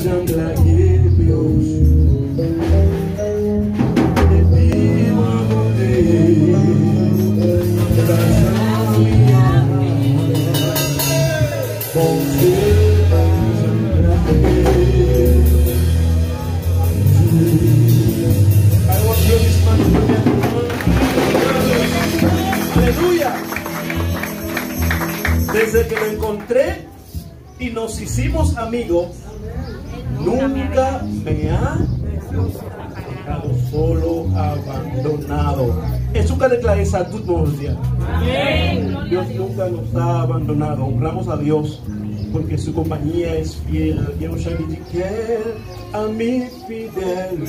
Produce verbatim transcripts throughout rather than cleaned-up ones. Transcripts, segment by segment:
Janm lage pye w. Depi mwen monte, pa janm bliye. Bondye pa janm lage. Ay, w ap jwe misman nou premye moman. Alelouya. Desde que lo encontré, y nos hicimos amigos, nunca me ha dejado solo, abandonado. Eso ka deklare sa tout moun jodi a. Dios nunca nos ha abandonado. Honramos a Dios porque su compañía es fiel. Gen yon chan ki di, quel ami fidèl.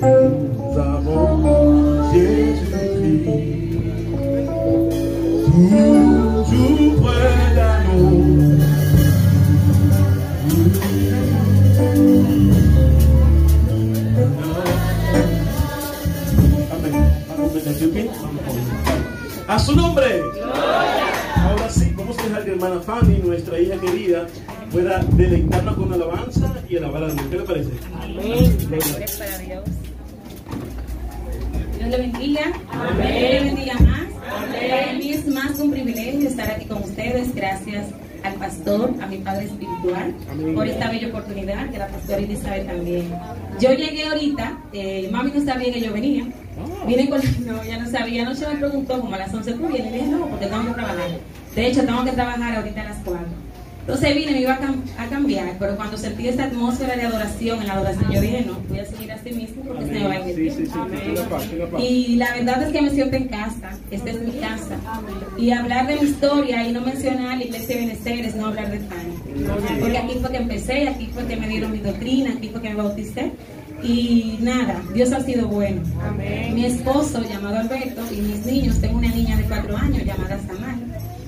Nous avons Jésus-Christ, toujours près d'amour. Amén. A su nombre. Ahora sí, vamos a dejar que hermana Fanny, nuestra hija querida, pueda deleitarnos con alabanza y alabar a Dios. ¿Qué le parece? Amén. Gloria a Dios. Dios le bendiga. Amén. Dios le bendiga más. Amén. Para mí es más un privilegio estar aquí con ustedes. Gracias al pastor, a mi padre espiritual, amén, por esta bella oportunidad, y a la pastora Elizabeth también. Yo llegué ahorita, eh, mami no sabía que yo venía. Vine con, no, ella no sabía, anoche me preguntó como a las once tú vienes, le dije no, porque tengo que trabajar. De hecho, tengo que trabajar ahorita a las cuatro. Entonces vine, me iba a, cam- a cambiar, pero cuando sentí esa atmósfera de adoración, en la adoración, yo dije, no, voy a seguir así mismo porque se me va a ir el tiempo. Y la verdad es que me siento en casa, esta es mi casa. Y hablar de mi historia y no mencionar la iglesia de Ebenezer es no hablar de Fanny. Porque aquí fue que empecé, aquí fue que me dieron mi doctrina, aquí fue que me bauticé. Y nada, Dios ha sido bueno. Amén. Mi esposo, llamado Alberto, y mis niños, tengo una niña de cuatro años llamada Samar,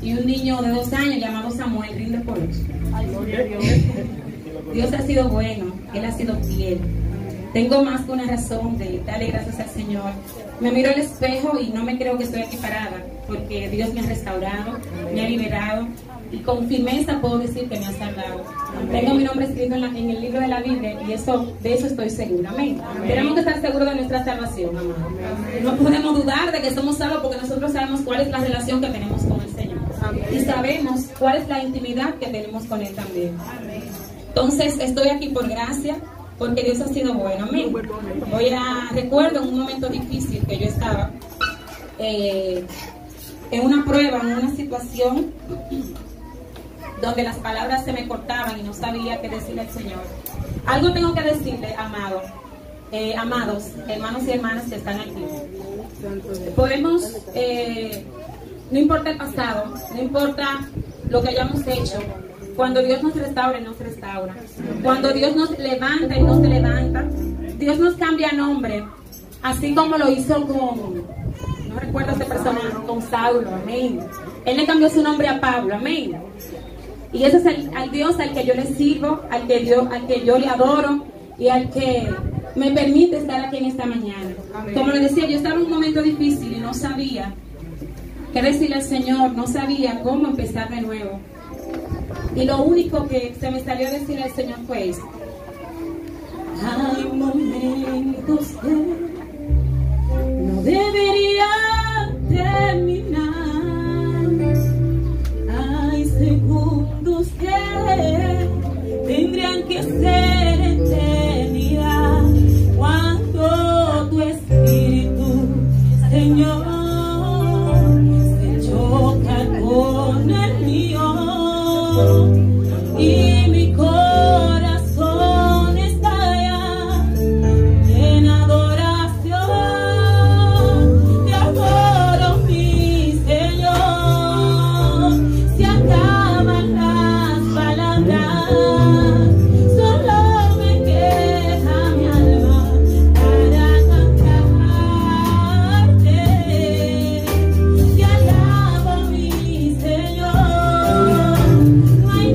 y un niño de dos años llamado Samuel, rinde por ocho. Ay, gloria a Dios. Dios ha sido bueno, Él ha sido fiel. Tengo más que una razón de darle gracias al Señor. Me miro al espejo y no me creo que estoy aquí parada, porque Dios me ha restaurado, me ha liberado. Y con firmeza puedo decir que me ha salvado. Tengo mi nombre escrito en, la- en el libro de la Biblia y eso, de eso estoy segura. Amén. Tenemos que estar seguros de nuestra salvación, amado. No podemos dudar de que somos salvos porque nosotros sabemos cuál es la relación que tenemos con el Señor. Y sabemos cuál es la intimidad que tenemos con Él también. Entonces, estoy aquí por gracia, porque Dios ha sido bueno. Amén. Voy a, recuerdo en un momento difícil que yo estaba, eh, en una prueba, en una situación donde las palabras se me cortaban y no sabía qué decirle al Señor. Algo tengo que decirle, amado, eh, amados, hermanos y hermanas que están aquí. Podemos, eh, no importa el pasado, no importa lo que hayamos hecho, cuando Dios nos restaura, Él nos restaura. Cuando Dios nos levanta, Él nos levanta. Dios nos cambia nombre. Así como lo hizo con, no recuerdo ese personaje, con Saulo, amén. Él le cambió su nombre a Pablo, amén. Y ese es el, al Dios al que yo le sirvo, al que yo, al que yo le adoro y al que me permite estar aquí en esta mañana. Como le decía, yo estaba en un momento difícil y no sabía qué decirle al Señor, no sabía cómo empezar de nuevo. Y lo único que se me salió decir al Señor fue eso. Hay momentos que no deberían terminar. Hay segundos que tendrían que ser eternidad. Cuando tu espíritu, Señor, se choca con el mío y mi corazón estalla en adoración. Te adoro, mi Señor. Se acaban las palabras, solo me queda mi alma para cantarte. Te alabo, mi Señor. No hay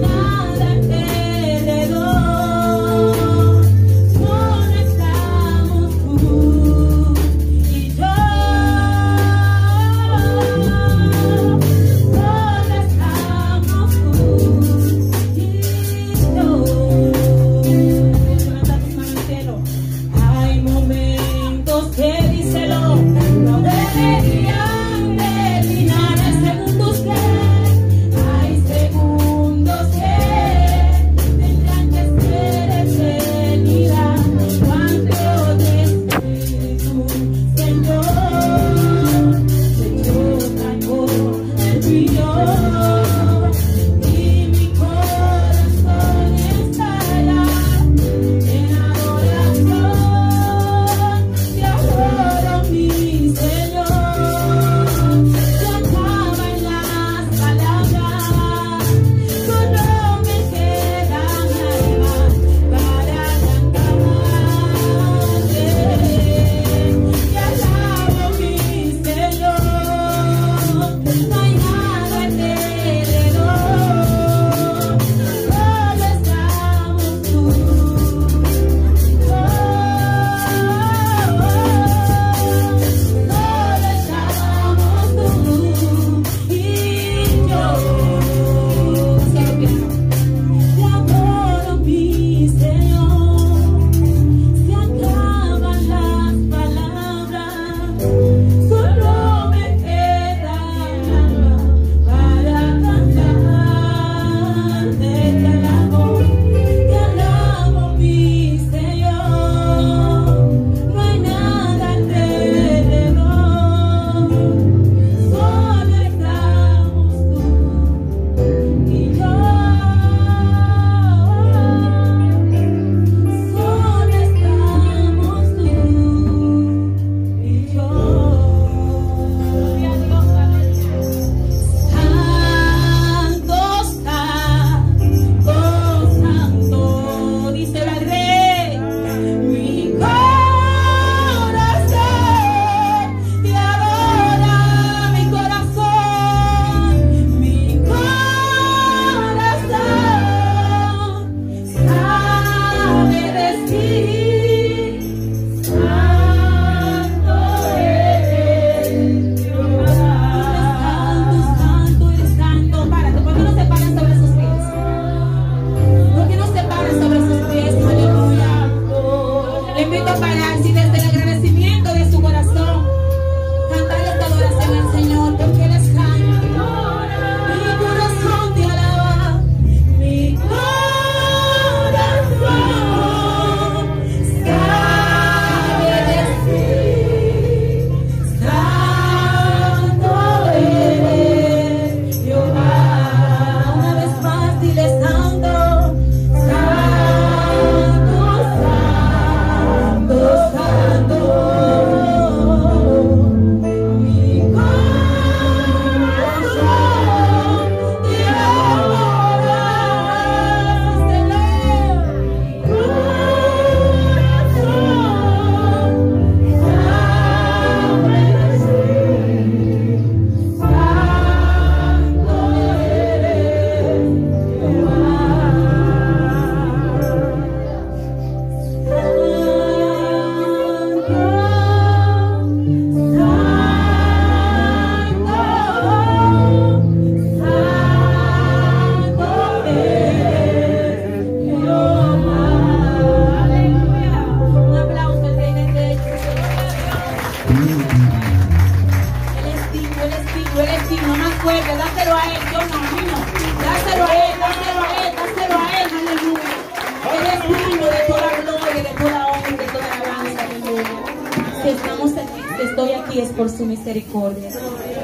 Su misericordia.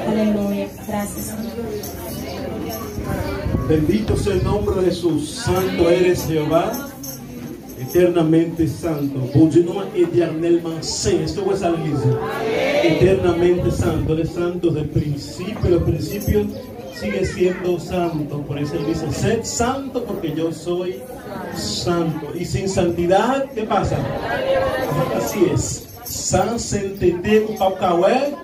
Aleluya. Gracias, Señor. Bendito sea el nombre de Jesús. Santo eres, Jehová, eternamente santo. Bondye nou an etènèlman sen. Èske w wè sa, legliz? Eternamente santo. Él es santo desde el principio de los principios. Sigue siendo santo. Por eso él dice, sed santo porque yo soy santo. Y sin santidad, ¿qué pasa? Así es. San sentete, ou p ap ka wè.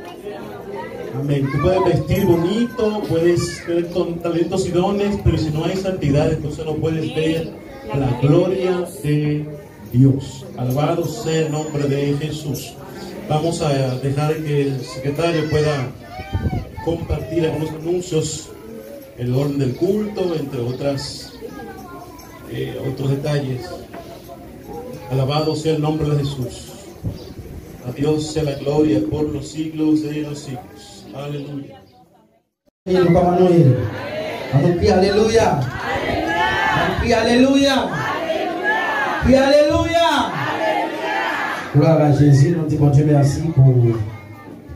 Amén. Tú puedes vestir bonito, puedes tener con talentos y dones, pero si no hay santidad, entonces no puedes ver la gloria de Dios. Alabado sea el nombre de Jesús. Vamos a dejar que el secretario pueda compartir algunos anuncios, el orden del culto, entre otras, eh, otros detalles. Alabado sea el nombre de Jesús. A Dios sea la gloria por los siglos de los siglos. Aleluya. Nou, kòman nou ye? Ann nou kriye alelouya. Ann nou kriye alelouya. Kriye alelouya. Glwa a Jezi, nou di Bondye mèsi pou,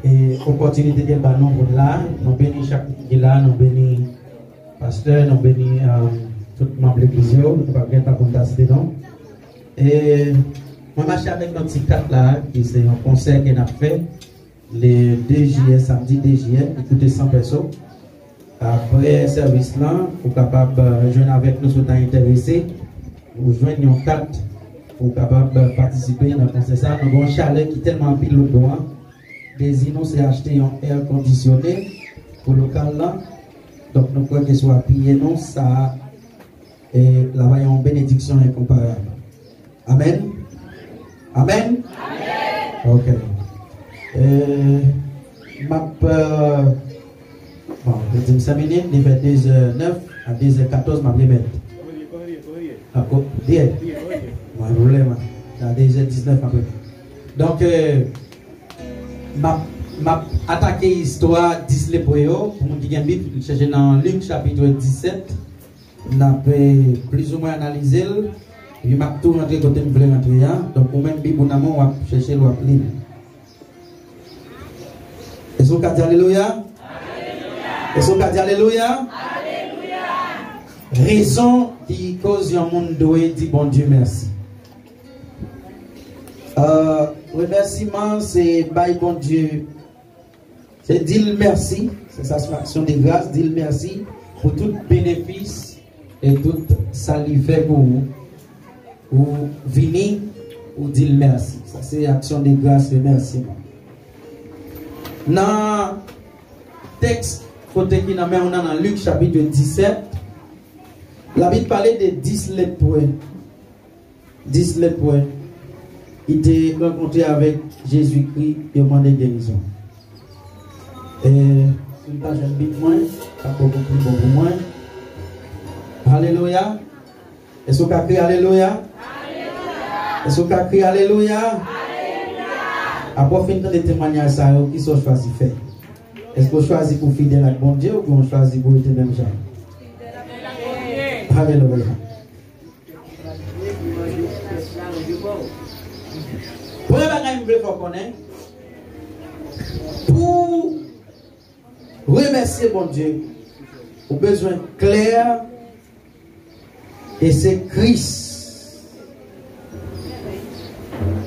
e, opòtinite ke l ba nou pou n la. Nou beni chak moun ki la, nou beni pastè, nou beni, e, tout manm legliz yo. Nou pa gen tan pou n ta site non. E, mwen mache avèk yon ti kat la, ki se yon konsè ke n ap fè. Le de jiyè, samdi de jiyè, li koute san pèso. Apre sèvis lan, ou kapab, e, jwenn avèk nou si w ta enterese. Ou jwenn yon kat, ou kapab, e, patisipe nan konsè sa. Nou gen yon chalè ki tèlman anpil lòt bò a. Dezi nou se achte yon air conditionné pou lokal lan. Donk, nou kwè ke si w apiye nou, sa, e, l ap yon benediksyon enkonparab. Amèn. Amèn. Ok. E, m ap, e, bon, yo di m senk minit, li fè de zè nèf, a de zè katòz m ap remèt. Ap ko-, byen. Mwen pwoblèm, a de zè diznèf m ap remèt. Donk, e, m ap, m ap atake istwa dis lepre yo. Pou moun ki gen Bib, chèche nan Lik chapit disèt. N ap, e, plizoumwen analize l, epi m ap tou rantre kote m vle rantre a. Donk, ou menm, Bib ou nan men w, w ap chèche l, w ap li l. Èske w ka di alelouya? Èske w ka di alelouya? Rezon ki koz yon moun dwe di Bondye mèsi. E, remèsiman, se bay Bondye Se di l mèsi, se sa, se yon aksyon de gras, di l mèsi pou tout benefis e tout sa li fè pou ou. Ou vini, ou di l mèsi. Sa se aksyon de gras, remèsiman. Nan tèks kote ki nan men w nan, nan Lik chapit disèt, Labib pale de dis lepre. Dis lepre ki te rankontre avèk Jezikri, yo mande gerizon. E, si m pa jwenn Bib mwen, sa poko pli bon pou mwen. Alelouya. Èske w ka kriye alelouya? Èske w ka kriye alelouya? Apre w fin tande temwayaj sa yo, kisa w chwazi fè? Èske w chwazi pou w fidèl ak Bondye oubyen w chwazi pou w rete menm jan? Alelouya. Premye bagay m vle fè w konnen, pou w remèsye Bondye, ou bezwen klè ke se Kris.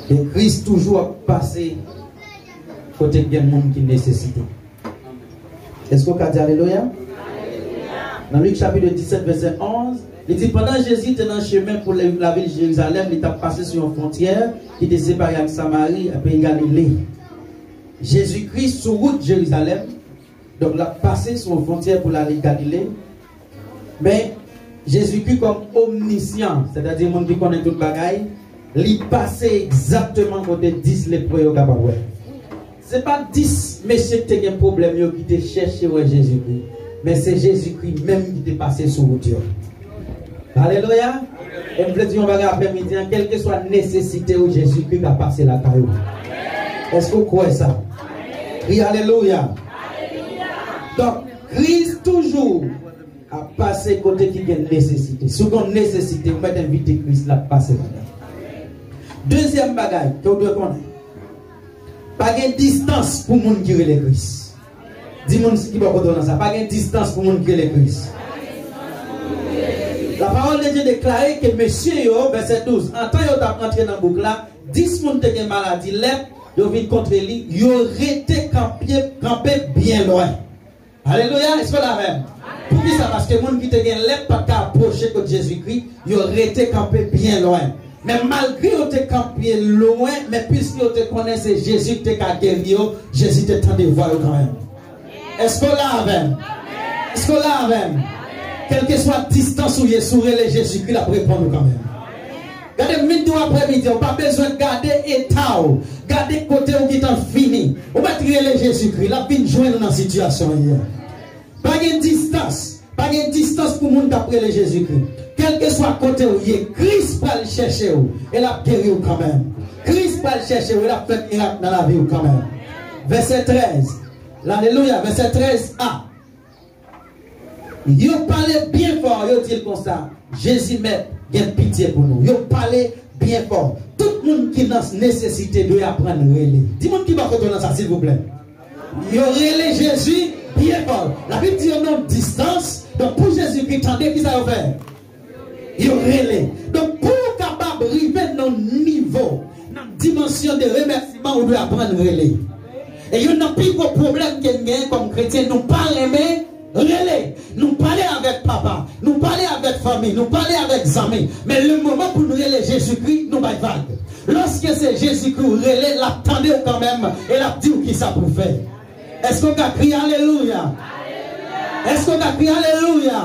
E Kris toujou ap pase kote gen moun ki nesesite. Èske w ka di alelouya? Nan Lik chapit disèt, vèsè onz, li di, pandan Jezi te nan chemen pou lavil Jerizalèm, li t ap pase sou yon fwontyè ki te separe ak Samari a peyi Galile. Jezikri sou wout Jerizalèm, donk l ap pase sou yon fwontyè pou l ale Galile. Men, Jezikri kòm omnisyan, sètadi moun ki konnen tout bagay, li pase egzakteman kote dis lepre yo kapab wè. Se pa dis mesye ki te gen pwoblèm yo ki te chèche wè Jezikri, men se Jezikri menm ki te pase sou wout yo. Alelouya! E m vle di yon bagay aprèmidi an, kèlkeswa nesesite w, Jezikri ka pase lakay ou. Èske w kwè sa? Kriye alelouya! Donk, Kris toujou ap pase kote ki gen nesesite. Si w gen nesesite, ou mèt envite Kris, l ap pase ladan. Dezyèm bagay ke w dwe konnen, Pa gen distans pou moun ki rele Kris. Di moun ki bò kote w nan sa, pa gen distans pou moun ki rele Kris. La parole de Dieu deklare ke mesye yo, vèsè douz, antan yo t ap antre nan bouk la, dis moun te gen maladi lèp, yo vin kontre li, yo rete kanpe, kanpe byen lwen. Alelouya, èske w la avè m? Poukisa? Paske moun ki te gen lèp pa t ka apwoche kot Jezikri, yo rete kanpe byen lwen. Men malgre yo te kanpe lwen, men piske yo te konnen se Jezi ki te ka geri yo, Jezi te tande vwa yo kanmenm. Èske w la avè m? Èske w la avè m? Kèlkeswa distans ou ye, si w rele Jezikri, l ap reponn ou kanmenm. Gade, m vin di w aprèmidi, ou pa bezwen gade eta w, gade kote w gentan fini. Ou mèt rele Jezikri, l ap vin jwenn ou nan sitiyasyon w ye a. Pa gen distans, pa gen distans pou moun k ap rele Jezikri. Kèlkeswa kote w ye, Kris pral chèche w e l ap geri w kanmenm. Kris pral chèche w e l ap fè mirak nan lavi w kanmenm. Vèsè trèz. Alelouya, vèsè trèz a. Yo pale byen fò, yo di l konsa, Jezi Mèt, gen pitye pou nou. Yo pale byen fò. Tout moun ki nan nesesite dwe aprann rele. Di moun ki bò kote w nan sa, silvouplè. Yo rele Jezi byen fò. Labib di yo nan distans. Donk, pou Jezikri tande, kisa yo fè? Yo rele. Donk, pou w kapab rive nan nivo, nan dimansyon de remèsiman, ou dwe aprann rele. E youn nan pi gwo pwoblèm ke n genyen kòm kretyen, nou pa renmen rele. Nou pale avèk papa, nou pale avèk fanmi, nou pale avèk zanmi. Men le moman pou nou rele Jezikri, nou bay vag. Lòske se Jezikri ou rele, l ap tande w kanmenm e l ap di w kisa pou w fè. Èske w ka kriye alelouya? Èske w ka kriye alelouya?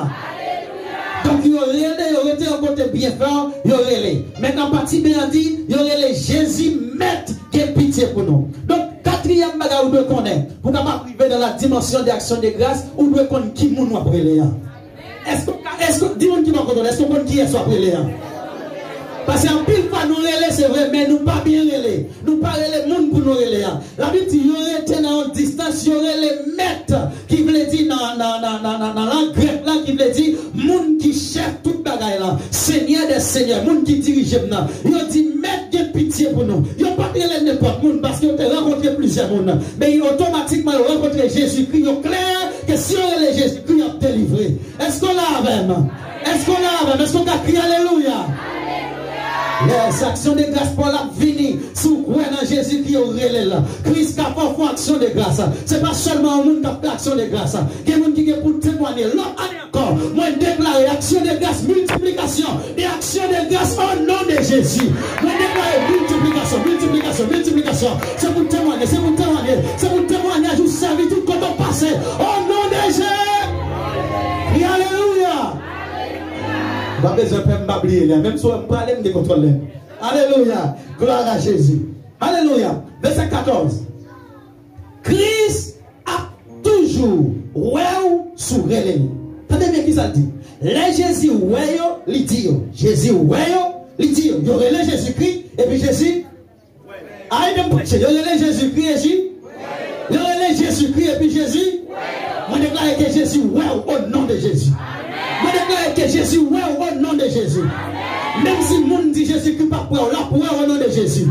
Donk, yo rele, yo rete yon kote byen fò, yo rele. Mentnan, pati B a di, yo rele Jezi Mèt, gen pitye pou nou. Donk, katriyèm bagay ou dwe konnen, pou w kapab rive nan la dimansyon de aksyon de gras, ou dwe konn ki moun w ap rele a. Èske w ka, èske, di moun ki bò kote w, èske w konn kiyès w ap rele a? Paske anpil fwa nou rele, se vre, men nou pa byen rele. Nou pa rele moun pou nou rele a. Labib di yo rete nan yon distans, yo rele Mèt, ki vle di nan, nan, nan, nan, nan, nan lang grèk la, ki vle di moun ki chèf tout bagay la, Senyè dè senyè, moun ki dirije m nan. Yo di, Mèt, gen pitye pou nou. Yo pa t rele nenpòt moun, paske yo te rankontre plizyè moun. Men otomatikman, yo rankontre Jezikri, yo klè ke si yo rele Jezikri, y ap delivre. Èske w la avè m? Èske w la avè m? Èske w ka kriye alelouya? Lè aksyon de gras pa w la ap vini, si w kwè nan Jezi ki yo rele l, Kris ka fè w fè aksyon de gras. Se pa sèlman yon moun k ap fè aksyon de gras. Gen moun ki gen pou temwanye. Lòt ane ankò, mwen deklare aksyon de gras, miltiplikasyon de aksyon de gras o non de Jezi. Mwen deklare miltiplikasyon, miltiplikasyon, miltiplikasyon. Se pou temwanye, se pou temwanye, se pou temwanyaj ou sèvi tout kote w pase. O non de Jezi. Kriye alelouya. Ou pa bezwen pè, m pa bliye li. Menm si w wè m prale, m gen kontwòl lè. Alelouya. Glwa a Jezi. Alelouya. Vèsè katòz. Kris ap toujou wè w si w rele l. Tande byen kisa l di. Lè Jezi wè yo, li di yo. Jezi wè yo, li di yo. Yo rele Jezikri, epi Jezi Ay, de m preche. Yo rele Jezikri, Jezi. Yo rele Jezikri, epi Jezi. Mwen deklare ke Jezi wè w o non de Jezi. Mwen deklare ke Jezi wè w o non de Jezi. Menm si moun di Jezikri p ap wè w, l ap wè w o non de Jezi.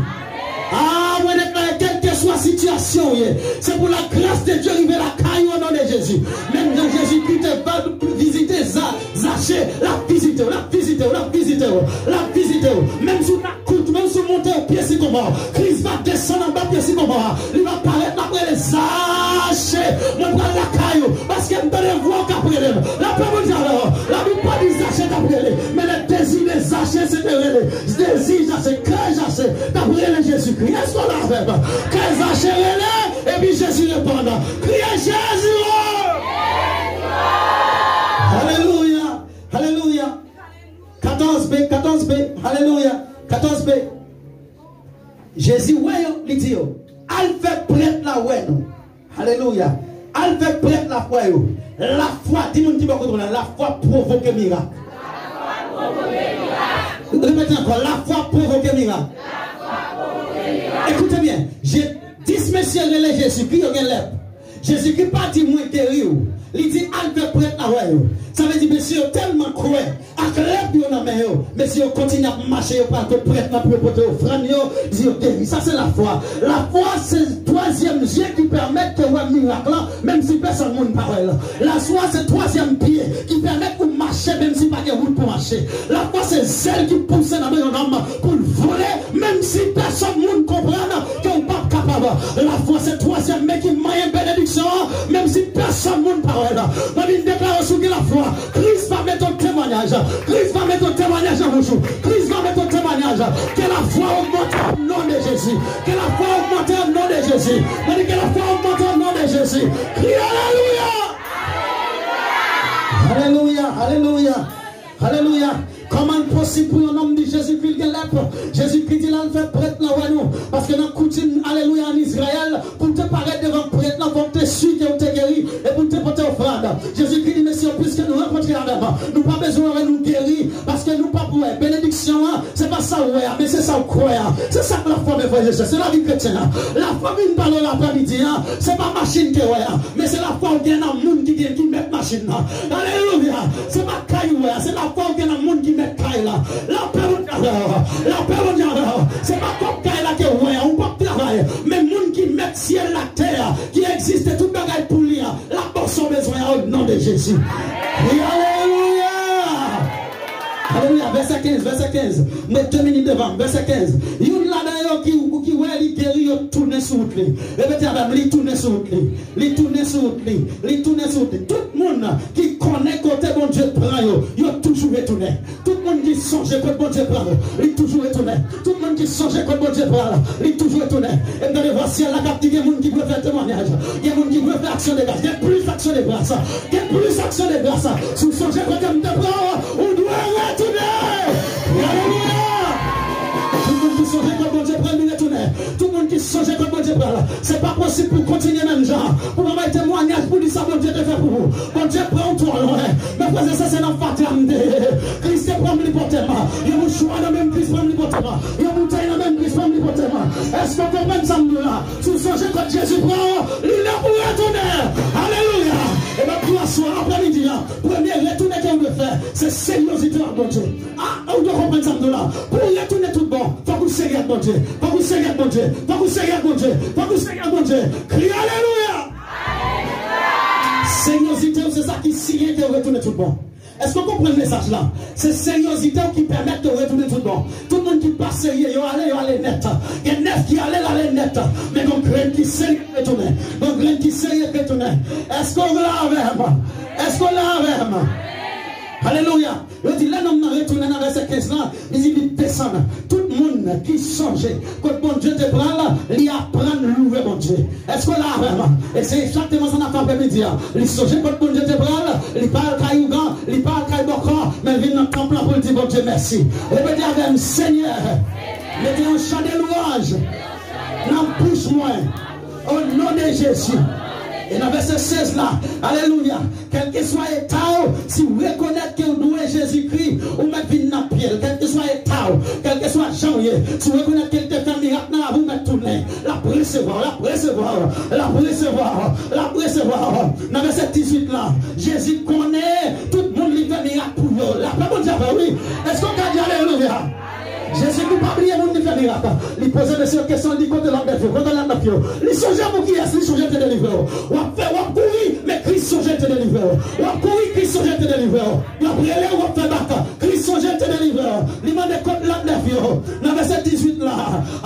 A, mwen deklare, kèlkeswa sitiyasyon w ye, se pou lagras de Dye rive lakay ou o non de Jezi. Menm jan Jezikri te va vizite Za-, Zache, l ap vizite w, l ap vizite w, l ap vizite w, l ap vizite w. Menm si w ta kout, menm si w monte yon pye sikomò, Kris va desann anba pye sikomò a. Li va parèt, l ap rele, Zache, mwen pral lakay ou, paske m tande vwa w k ap rele m. Lapè Bondye avè w. Labib pa di Zache t ap rele, men le désir de Zache se te rele. Dezi Zache, kè Zache t ap rele Jezikri. Èske w la avè m? Kè Zache rele, epi Jezi reponn. Kriye Jezi o! Alelouya! Alelouya! Katòz B, katòz B, alelouya! Katòz B. Jezi wè yo, li di yo, al fè prèt la wè nou. Alelouya! Al fè prèt la wè yo. Lafwa, di moun ki bò kote w la, lafwa pwovoke mirak. Repete ankò, lafwa pwovoke mirak. Ekoute byen, je, dis mesye rele Jezikri, yo gen lèp. Jezikri pa di, mwen geri w. Li di, al fè prèt la wè yo. Sa vle di, mesye yo tèlman kwè ak lèp yo nan men yo. Mesye yo kontinye ap mache, yo pral kot prèt lan pou yo pote ofrann yo, di yo geri. Sa se lafwa. Lafwa se twazyèm zye ki pèmèt ke w wè mirak lan, menm si pèsonn moun pa wè l. Lafwa se twazyèm pye ki pèmèt ou mache, menm si pa gen wout pou mache. Lafwa se zèl ki pouse nan men yon nonm pou l vole, menm si pèsonn moun konprann ke w p ap kapab. Lafwa se twazyèm men ki manyen benediksyon an, menm si pèsonn moun pa wè l. Mwen vin deklare, si w gen lafwa, Kris va mete w temwanyaj. Kris va mete w temwanyaj nan bouch ou. Kris va mete w temwanyaj. Ke lafwa ogmante o non de Jezi. Ke lafwa ogmante o non de Jezi. Mwen di ke lafwa ogmante o non de Jezi. Kriye alelouya! Alelouya, alelouya, alelouya. Kòman l posib pou yon nonm di Jezikri l gen lèp? Jezikri di l al fè prèt lan wè nou. Paske nan koutim, alelouya, ann Izrayèl, pou w te parèt devan prèt lan, fòk w te si ke w te geri, e pou w te pote ofrann. Jezikri di, mesye, piske nou rankontre avè m, nou pa bezwen wè nou geri, paske nou p ap wè. Benediksyon an, se pa sa w wè a, men se sa w kwè a. Se sa k lafwa, men frè e sè, se lavi kretyen an. Lafwa vin pale w aprèmidi an, se pa machin ke w wè a, men se lafwa w gen nan moun ki gen, ki mèt machin nan. Alelouya! Se pa kay ou wè a, se lafwa w gen nan moun ki mèt kay la. Lapè Bondye avè w. Lapè Bondye avè w. Se pa kòb kay la ke w wè a, ou p ap travay. Men moun ki mèt syèl la, tè a, ki egziste tout bagay pou li a, l ap ba w sa w bezwen an o non de Jezi. Wi, alelouya! Alelouya! Vèsè kenz, vèsè kenz. Mwen de minit devan m. Vèsè kenz. Youn ladan yo ki, ki wè li geri, yo tounen sou wout li. Repete avè m, li tounen sou wout li. Li tounen sou wout li. Li tounen sou wout li. Tout moun ki konnen kote Bondye pran yo, yo toujou retounen. Tout moun ki sonje kot Bondye pran l, li toujou retounen. Tout moun ki sonje kot Bondye pran l, li toujou retounen. E m tande vwa syèl la k ap di, gen moun ki dwe fè temwanyaj. Gen moun ki dwe fè aksyon de gras. Gen plis aksyon de gras. Gen plis aksyon de gras. Si w sonje kote m te pran w, ou dwe retounen. Alelouya! Tout moun ki sonje kot Bondye pran l, li retounen. Tout moun ki sonje kot Bondye pran l, se pa posib pou w kontinye menm jan. Pou w pa bay temwanyaj pou di sa Bondye te fè pou ou. Bondye pran w twò lwen. Men frè e sè, se nan fatra m te ye. Kris te pran m, li pote m. Yon mouchwa nan men m, Kris pran m, li pote m. Yon boutèy nan men m, Kris pran m, li pote m. Èske w konprann sa m di w la? Si w sonje kot Jezi pran w, li lè pou w retounen. Alelouya! E m ap di w aswè, aprèmidi an, premye retounen ke w dwe fè, se seryozite w ak Bondye. A, ou dwe konprann sa m di w la. Pou w retounen tout bon, fòk ou serye ak Bondye. Fòk ou serye ak Bondye. Fòk ou serye ak Bondye. Fòk ou serye ak Bondye. Kriye alelouya! Seryozite w, se sa ki siyen ke w retounen tout bon. Èske w konprann mesaj la? Se seryozite w ki pèmèt ke w retounen tout bon. Tout moun ki pa serye, yo ale, yo ale nèt. Gen nèf ki ale, l ale nèt. Men gon grenn ki serye k retounen. Gon grenn ki serye k retounen. Èske w la avè m? Èske w la avè m? Alelouya! Yo di, lè nonm nan retounen nan vèsè kenz lan, li di, li desann. Tout moun ki sonje kot Bondye te pran l, li aprann louwe Bondye. Èske w la avè m? E se egzakteman sa n ap fè aprèmidi a. Li sonje kot Bondye te pran l, li pa al kay ougan, li pa al kay bòkò, men l vin nan tanp lan pou l di Bondye mèsi. Repete avè m, Senyè, mete yon chan de lwanj nan bouch mwen, o non de Jezi. E nan vèsè sèz la, alelouya, kèlkeswa eta w, si w rekonèt ke w dwe Jezikri, ou mèt vin nan pye l. Kèlkeswa eta w, kèlkeswa jan w ye, si w rekonèt ke l te fè mirak nan lavi w, mèt tounen. L ap resevwa w, l ap resevwa w, l ap resevwa w, l ap resevwa w. Nan vèsè dizuit la, Jezi konnen tout moun li fè mirak pou yo. Lapè Bondye avè w, wi. Èske w ka di alelouya? Jezi, nou pa bliye moun li fè mirak. Li poze mesye yo kesyon, li di, kote lòt nèf yo? Kote lòt nèf yo? Li sonje pou kiyès li sonje te delivre w. W ap fè, w ap kouri, men Kris sonje te delivre w. W ap kouri, Kris sonje te delivre w. Y ap rele w, w ap fè bak. Kris sonje te delivre w. Li mande kot lòt nèf yo. Nan vèsè dizuit la.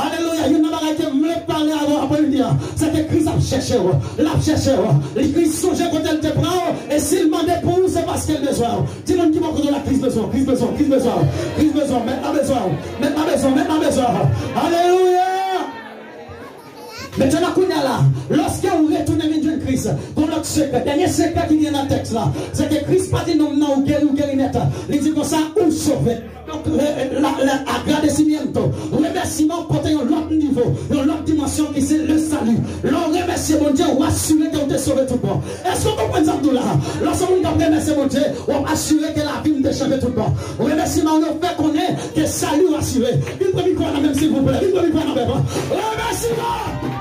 Alelouya. Youn nan bagay ke m vle pale avè w aprèmidi a, se ke Kris ap chèche w. L ap chèche w. Li, Kris sonje kote l te pran w. E si l mande pou ou, se paske l bezwen w. Di moun ki bò kote w la, Kris bezwen w, Kris bezwen w, Kris bezwen w, Kris bezwen w, mèt la bezwen w, mèt la bezwen w, mèt la bezwen w. Alelouya! Mentnan kounye a la, lòske w retounen vin jwenn Kris, gon lòt sekrè, dènye sekrè ki gen nan tèks la, se ke Kris pa di nonm nan ou geri, ou geri nèt. Li di konsa, ou sove. Donk, re-, la, la, agradecimiento, remèsiman pote yon lòt nivo, yon lòt dimansyon ki se le salut. Lè w remèsye Bondye, w asire ke w te sove tout bon. Èske w konprann sa m di w la? Lè w se yon moun k ap remèsye Bondye, w ap asire ke lavi m te chanje tout bon. Remèsiman w yo fè konnen ke sali w asire. Vin pran mikwo a nan men m, silvouplè. Vin pran mikwo a nan men m. Remèsiman!